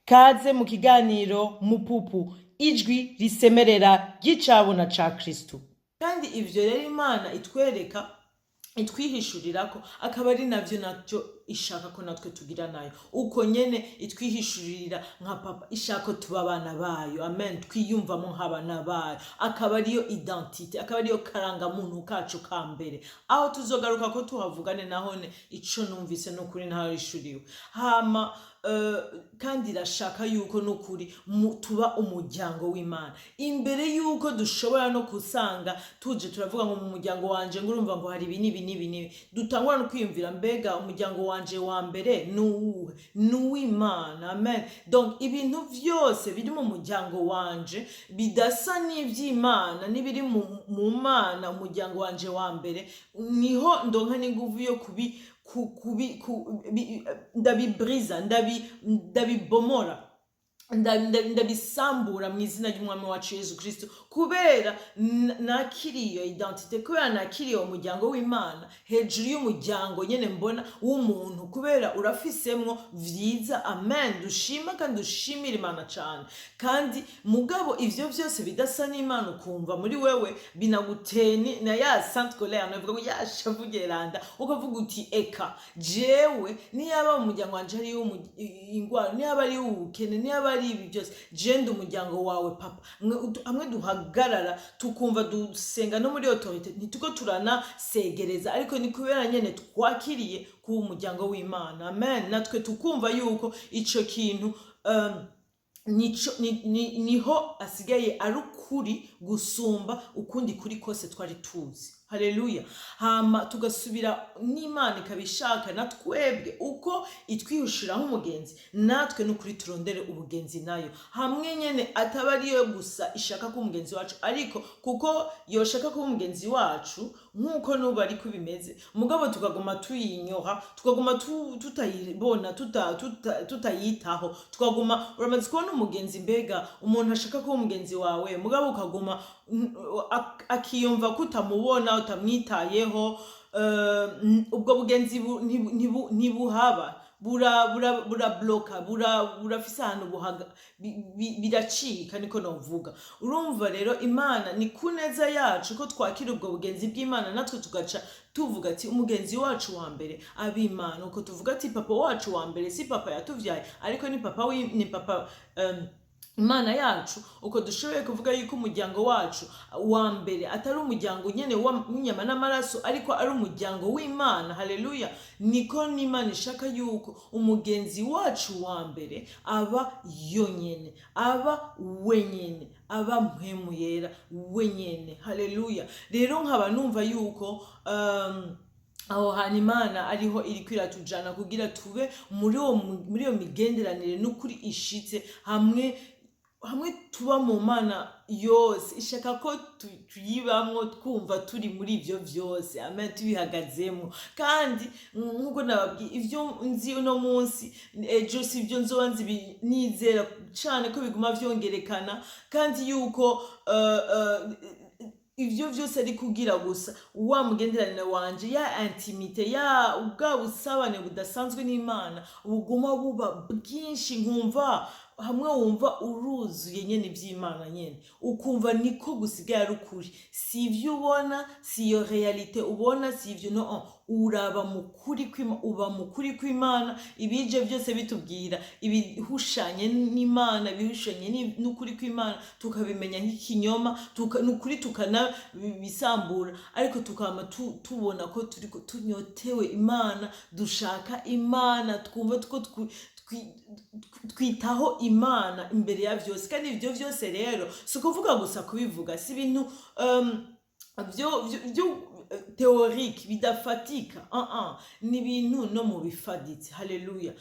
Kaze mu kiganiro Mupupu, ijwi risemerera ry'icabona ca Kristu. Kandi ivyo rero Imana itwereka, itwihishurira ko akaba ari navyo navyo ishaka ko natwe tugira nayo. Uko nyene itwihishurira nka papa, ishaka ko tuba abana bayo, amen, twiyumvamo nk'abana bayo, akaba ariyo identité, akaba ariyo karangamuntu kacu ka mbere. Aho tuzogaruka ko tuhavugane nahone ico numvise n'ukuri ntahishuriwe. Hama kandi irashaka yuko n'ukuri tuba umuryango w'Imana. Imbere yuko dushobora no kusanga tuje turavuga ngo mu muryango wanje, ngo urumva ngo hari ibi n'ibi n'ibi n'ibi, dutangura no kwiyumvira: mbega umuryango wanje wa mbere ni uwuhe? Ni uw'Imana, amen. Donc ibintu vyose biri mu muryango wanje bidasa n'ivy'Imana n'ibiri mu Mana, umuryango wanje wa mbere, niho ndonka n'inguvu yo kubi ku- kubi ku- bi- ndabibriza, ndabibomora, ndabisambura mu izina ry'Umwami wacu Yesu Kristo, kubera nakiriye iyo identité, kubera nakiriye uwo muryango w'Imana hejuru y'umuryango nyene mbona w'umuntu, kubera urafisemwo vyiza, amen, dushima kandi dushimira Imana cane. Kandi mugabo ivyo vyose bidasa n'Imana, ukumva muri wewe binaguteye na ya sainte colère, navuga ngo ya shavu ryeranda, ukavuga uti: "Eka jewe niyaba mu muryango wanje hariyo ingwara, niyaba ari ubukene, niyaba ari ibi byose, je ndi umuryango wawe, papa." Hamwe duhagarara tukumva dusenga no muri autorité, ntituko turanasegereza, ariko ni kubera nyene twakiriye kuba umuryango w'Imana, amen. Natwe tukumva yuko ico kintu nico niho asigaye ari ukuri gusumba ukundi kuri kose twari tuzi, haleluya. Hama tugasubira n'Imana ikabishaka na twebwe uko itwihushira nk'umugenzi, natwe n'ukuri turondere ubugenzi nayo, hamwe nyene ataba ariyo gusa ishaka kuba umugenzi wacu, ariko kuko yoshaka kuba umugenzi wacu nk'uko n'ubu ariko bimeze, mugabo tukaguma tuyinyoha, tukaguma tutayibona, tutayitaho, tukaguma. Uramaze kubona umugenzi, mbega umuntu ashaka kuba umugenzi wawe, mugabo ukaguma akiyumva ko utamubona, utamwitayeho, ubwo bugenzi ntibuhaba, burabloka, burafise ahantu buhaga, biracika, niko novuga. Urumva rero Imana ni ku neza yacu ko twakira ubwo bugenzi bw'Imana, natwe tugaca tuvuga ati umugenzi wacu wa mbere ab'Imana. Uko tuvuga ati papa wacu wa mbere si papa yatuvyaye, ariko ni papa ni papa Imana yacu. Uko dushoboye kuvuga yuko umuryango wacu wa mbere atari umuryango nyene w'inyama n'amaraso, ariko ari umuryango w'Imana, haleluya, niko n'Imana ishaka yuko umugenzi wacu wa mbere aba yonyene, aba wenyene, aba Mpwemu Yera wenyene, haleluya. Rero nkaba numva yuko aho hantu Imana ariho iriko iratujana kugira tube muri iyo migenderanire n'ukuri ishitse, hamwe hamwe tuba mu Mana yose ishaka ko tuyibamwo, twumva turi muri ivyo vyose, amen, tubihagazemwo. Kandi nk'uko nababwiye, ivyo nzi uno munsi, ejo si ivyo nzoba nzi. Nizera cane ko biguma vyongerekana, kandi yuko ivyo vyose ari kugira gusa wa mugenderanire wanje, ya intimité, ya bwa busabane budasanzwe n'Imana buguma buba bwinshi, nkumva hamwe wumva uruzuye nyene ivy'Imana nyene, ukumva niko gusigaye ari ukuri, si ivyo ubona, si iyo réalité ubona, si ivyo, no uraba mu kuri uba mu kuri kw'Imana. Ibije byose bitubwira ibihushanye n'Imana, ibihushanye n'ukuri kw'Imana, tukabimenya nk'ikinyoma, n'ukuri tukanabisambura, ariko tukama tubona ko turiko tunyotewe Imana, dushaka Imana, twumva ko twitaho Imana imbere ya vyose. Kandi ivyo vyose rero si ukuvuga gusa kubivuga, si ibintu vyo théorique bidafatika, ni ibintu no mu bifaditse, haleluya.